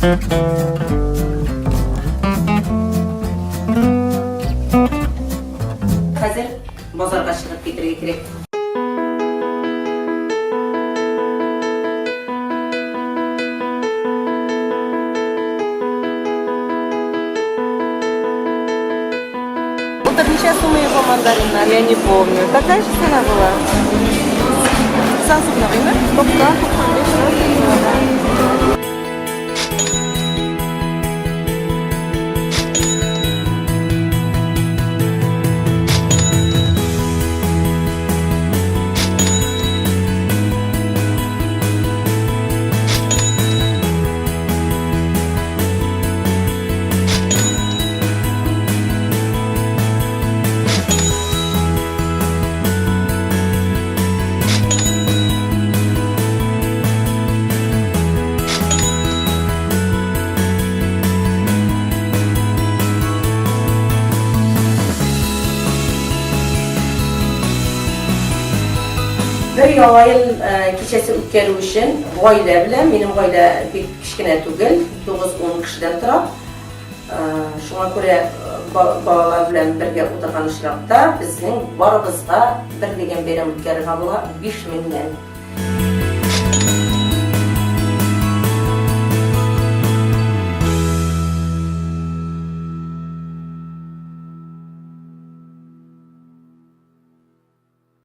Хәзер базарга чыгып китергә кирәк. Былтыр ничә сум иде мандариннар? Я не помню. Такая же цена была. 90 сумлык име? 90, 95. Бер яңа ел кичәсе үткәрү өчен гаилә белән, минем гаилә бик кечкенә түгел, 9-10 кешедән тора. Шуңа күрә балалар белән бергә утырган очракта безнең барыбызга бер дигән бәйрәм үткәрергә була 5000 нән.